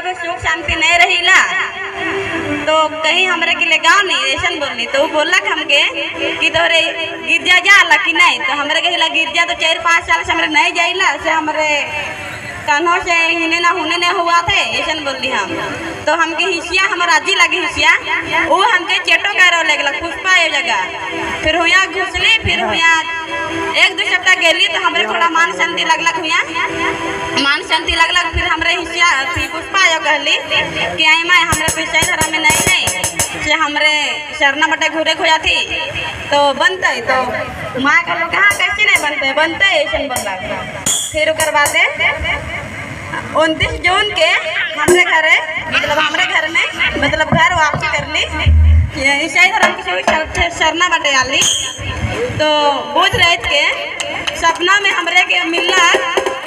कभी सुख शांति नहीं रहीला, तो कहीं हमरे के ले गाँव नहीं ऐसा बोलनी। तो वो बोलक हमके कि तोहरे गिरजा जाला कि नहीं, तो हमरे कहिला गिरजा तो 4-5 साल से हमरे नहीं जाइला, से हमरे कान्हों से हिने ना हुने नहीं हुआ थे ऐसा बोलली हम। तो हमके हिसिया हमर आजी लगी हिसिया, वो हमके चेटो करो लगला पुष्पा ये जगह। फिर हुआ घुसली, फिर हुआ 1-2 सप्ताह गेली तो हमरे थोड़ा मान शांति लगलक, हुआ मान शांति लगलक। फिर हमरे हिसिया पुष्पा आयो कहली कि आई माई हमरे पिछाई धरा में नहीं नहीं से हमरे शरणा बटे घूरे खोजा थी तो बनते। तो माँ कहलो कहाँ कैसे नहीं बनते बनते ऐसा बोलला। फिर ओकर बादे 29 जून के हमरे घरे मतलब हमरे घर में मतलब घर वापसी कर ली, ईसाई धर्म के शरणा बटे आली। तो बुझ रहे के सपना में हमरे के मिलला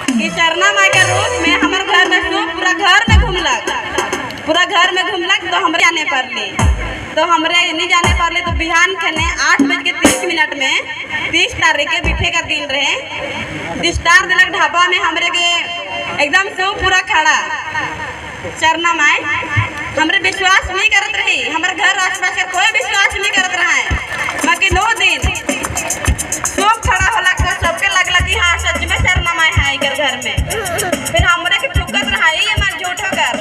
कि शरणा माई के रूप में हमारे घर में सूप पूरा घर में घूमलक, पूरा घर में घूमलक। तो हमरे जाने पड़ली, तो हमरे नहीं जाने पड़ली। तो बिहान खने 8:30 में 30 तारीख के बिठे का दिन रहे, स्टार दिलक ढाबा में हमरे के एकदम से पूरा खड़ा शरणा माई। हमरे विश्वास नहीं करत रही, हमारे घर आसपास का कोई विश्वास नहीं करत रहा है। बाकी 9 दिन सब खड़ा होला तो सबके लगला कि हाँ सच में शरणा माई है इधर घर में। फिर हमरे के ठुकत रहा ये मन झूठो कर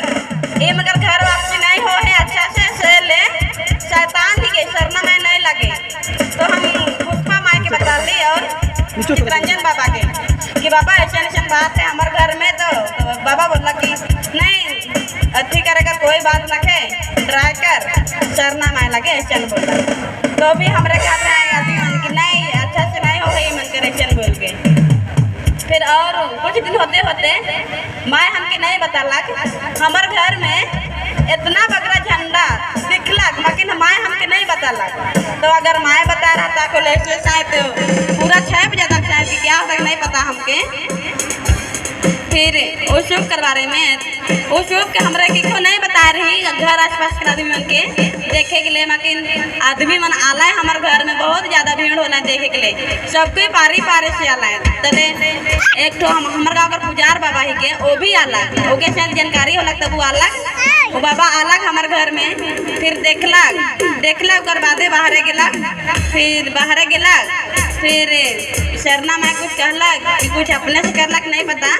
ये मगर घर वापसी नहीं हो है अच्छा से ले शैतान ही के शरणा माई नहीं लगे। तो हम पुष्पा माई के बता ली और चितरंजन बाबा के कि बाबा ऐसा ऐसा बात है हमारे घर में। तो बाबा बोला कि नहीं अथी करेगा कोई बात न खे ट्राई कर शरणा माई लगे ऐसा बोला। तो भी हमरे घर में आए आदमी मन कि नहीं अच्छा से नहीं हो गई मन करे ऐसा बोल के। फिर और कुछ दिन होते होते माँ हमके नहीं बतालक हमार घर में इतना बगरा झंडा दिखलक, लेकिन माँ हमके नहीं बतालक। तो अगर माँ बता रहा था को लेसे शायद तो पूरा 6 बजे तक शायद कि क्या हो तक नहीं पता हमके। फिर उस शुभ के बारे में उस शुभ के हमरा के नहीं बता रही घर आसपास के आदमी मन के देखे के लिए, लेकिन आदमी मन आला है हमारे घर में बहुत ज़्यादा भीड़ होला देखे के लिए, सब कोई पारी पारी से आला है। तले एक तो हम हमारे गाँव का पुजार बाबा ही के वो भी आला, ओके शायद जानकारी होला तब वो आला, वो बाबा आला हमारे घर में। फिर देखलक देखलक ओकर बादे बाहरे गेलक, फिर बाहरे गेलक, फिर शरणा माँ कुछ कहलक कि कुछ अपने से करलक नहीं पता।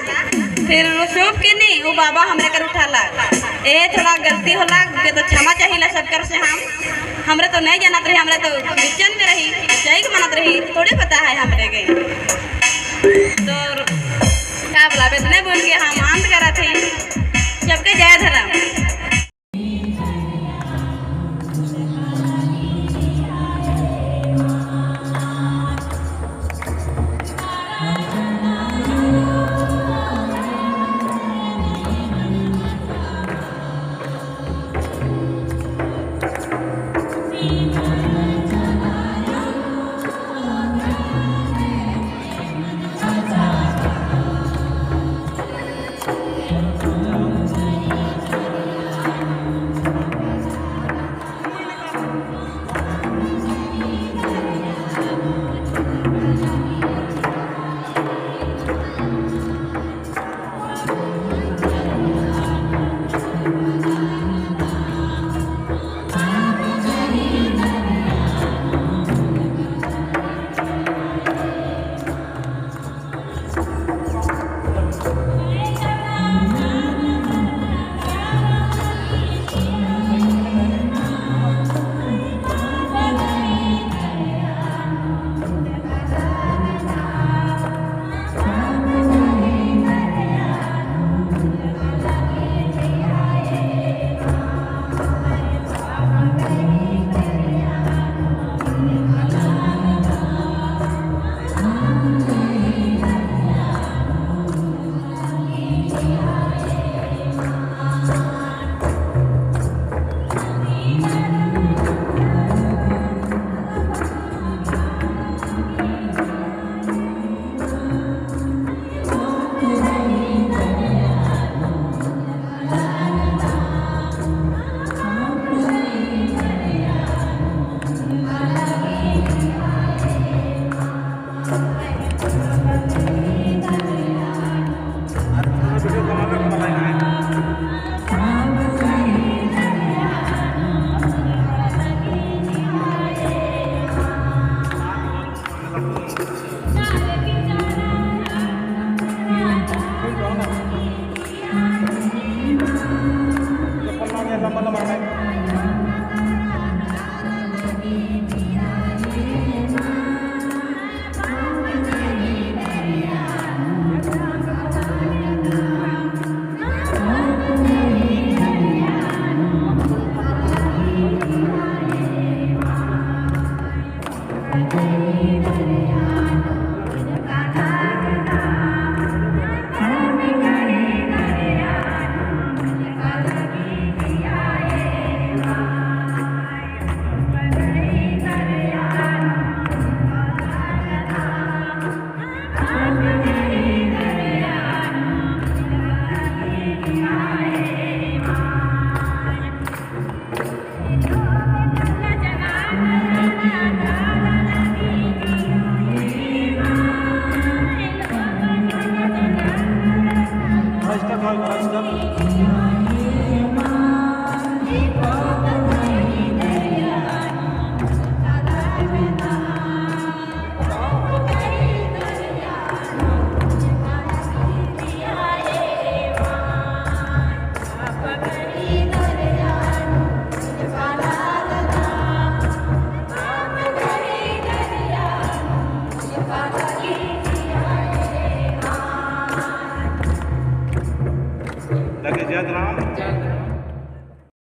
फिर वो शुभ के नहीं वो बाबा हमरे कर उठालक, ए थोड़ा गलती होला के तो क्षमा चाहिए सबकर से। हम हमरे तो नहीं जानत रही, हमरे तो क्रिश्चियन में रही सही के मानत रही, थोड़े पता है हमरे के। तो क्या बोला इतने बोल के हम अंत करा थे। सबके जय धर्म। लंबा लंबा माइक।